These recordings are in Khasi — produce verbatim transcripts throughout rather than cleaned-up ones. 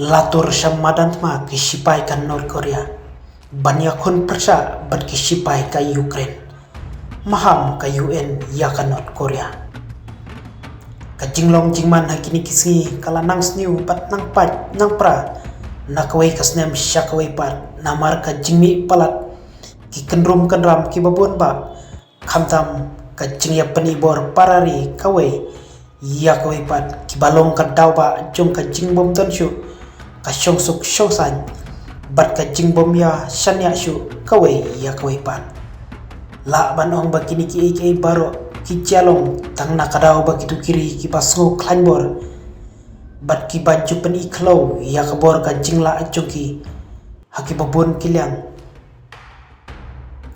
La tur sha madan thma ki shipai ka North Korea ban ïakhun pyrshah bad ki shipai ka Ukraine. Maham ka U N ïa ka North Korea. Ka jinglong jingman ha kine ki sngi ka la nang sniew bad nang pait nang pra na kawei ka snem sha kawei pat namar ka jingmih palat ki kynrum kynram kiba bun bah, khamtam ka jingïapyni bor para ri kawei ïa kawei pat kiba long ka daw ba jong ka jingbym don shuh ka shongsuk shongsaiñ bad ka jingbym ïa shaniah shuh kawei ïa kawei pat. Lah ban ong ba kine kiei kiei baroh ki jia long tang na ka daw ba kito ki ri kiba sngew khlaiñ bor bad kiba ju pyni khlaw ïa ka bor ka jinglah jong ki ha kiba bun ki liang.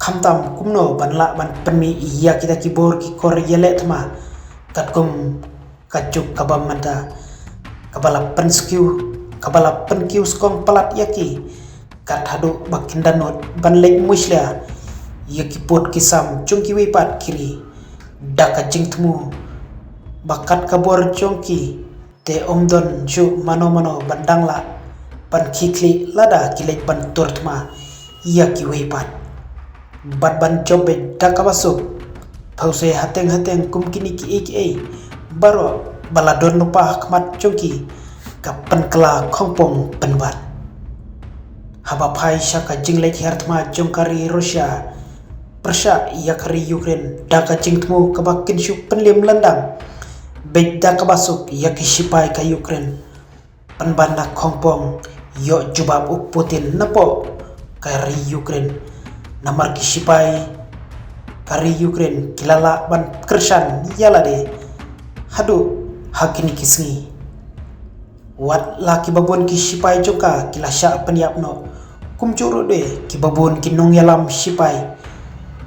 Khamtam kumno ban lah ban pynmih ïa kita ki bor ki kor ïaleh thma katkum ka juk kaba mynta kaba la pynskew kaba la pynkiew skong palat ïa ki kat haduh ba kin da nud ban leit mushlia ïa ki pud ki sam jong kiwei pat ki ri da ka jingthmu ba kat ka bor jong ki te ym don shuh mano mano ban dang lah ban khie khlieh lada ki leit ban tur thma ïa kiwei pat bad ban jop beit da kaba suk. Phewse hateng hateng kum kine kiei kiei baroh ba la don lypa ha khmat jong ki ka pynkylla khongpong pynban. Haba phai sha ka jingleit hiar thma jong ka ri Russia pyrshah ïa ka ri Ukraine da ka jingthmu kaba kin shu pynliem lyndang beit da kaba suk ïa ki shipai ka Ukraine. Pynban na khongpong ïoh jubab u Putin napoh ka ri Ukraine. Namar ki shipai ka ri Ukraine ki la lah ban kyrshan ïa lade haduh ha kine ki sngi. Wat la kiba bun ki shipai jong ka ki la shah pynïap noh kumjuh ruh de kiba bun ki nongïalam shipai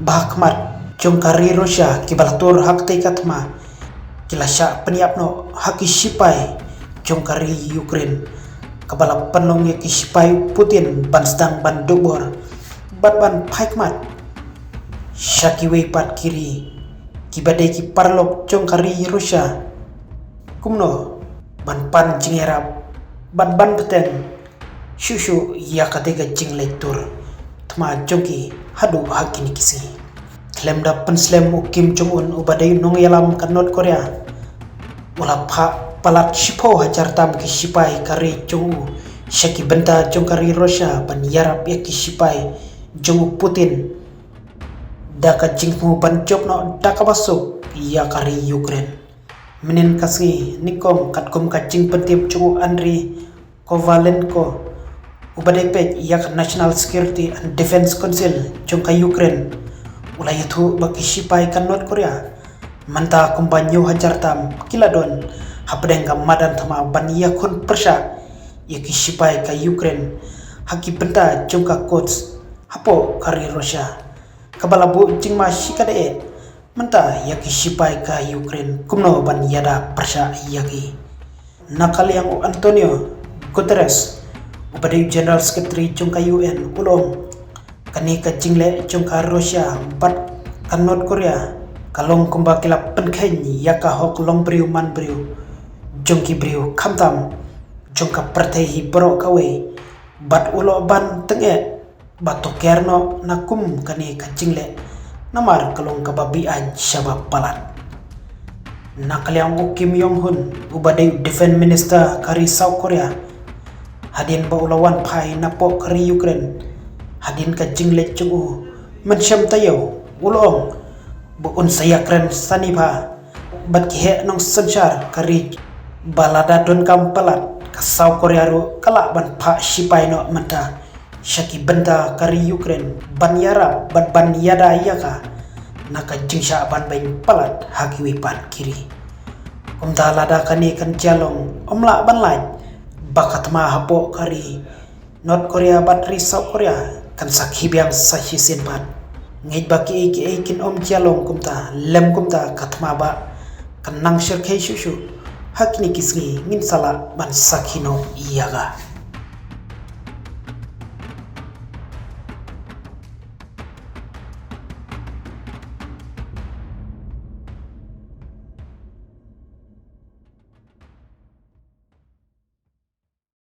ba ha khmat jong ka ri Russia kiba la tur ha katei ka thma ki la shah pynïap noh ha ki shipai jong ka ri Ukraine kaba la pynlong ïa ki shipai u Putin ban sdang ban duh bor bad ban phai khmat sha kiwei pat ki ri kiba dei ki paralok jong ka ri Russia. Kumno ban pan jingïarap bad ban bteng shuh shuh ïa katei ka jingleit tur thma jong ki haduh ha kine ki sngi. Khlem da pynslem u Kim Jong Un uba dei u nongïalam ka North Korea u la phah palat shiphew hajar tam ki shipai ka ri jong u sha ki bynta jong ka ri Russia ban ïarap ïa ki shipai jong u Putin da ka jingthmu ban jop noh da kaba suk ïa ka ri Ukraine. Mynnin ka sngi nyngkong katkum ka jingpyntip jong u Andriy Kovalenko uba dei peit ïa ka National Security and Defense Council jong ka Ukraine u la ïathuh ba ki shipai ka North Korea mynta kumba hynñiew hajar tam ki la don hapdeng ka madan thma ban ïakhun pyrshah ïa ki shipai ka Ukraine ha ki bynta jong ka Kursk hapoh ka ri Russia kaba la buh jingma shikatdei mynta ïa ki shipai ka Ukraine kumno ban ïada pyrshah ïa ki. Na ka liang u Antonio Guterres uba dei u General Secretary jong ka U N u la ong kane ka jingleh jong ka Russia bad ka North Korea ka long kumba ki la pynkheiñ ïa ka hok long briew man briew jong ki briew khamtam jong ka pyrthei hi baroh kawei bad u la ban tyngeh ba to ker noh na kum kane ka jingleh namar ka long kaba beaiñ shaba palat. Na ka liang u Kim Yong Hun uba dei u Defense Minister ka ri South Korea hadien ba u la wan phai napoh ka ri Ukraine hadien ka jingleit jong u mynshem taïew u la ong ba un sa ïakren sani bha bad ki heh nongsynshar ka ri ba lada donkam palat ka South Korea ruh ka lah ban phah shipai noh mynta sha ki bynta ka ri Ukraine ban ïarap bad ban ïada ïa ka na ka jingshah ban beiñ palat ha kiwei pat ki ri. Kumta lada kane kan jia long ym lah ban lait ba ka thma hapoh ka ri North Korea bad ri South Korea kan sakhi biang sa shisien pat. Ngeit ba kiei kiei kin ym jia long kumta lem kumta ka thma ba kan nang shyrkhei shuh shuh ha kine ki sngi ngin sa lah ban sakhi noh ïa ka.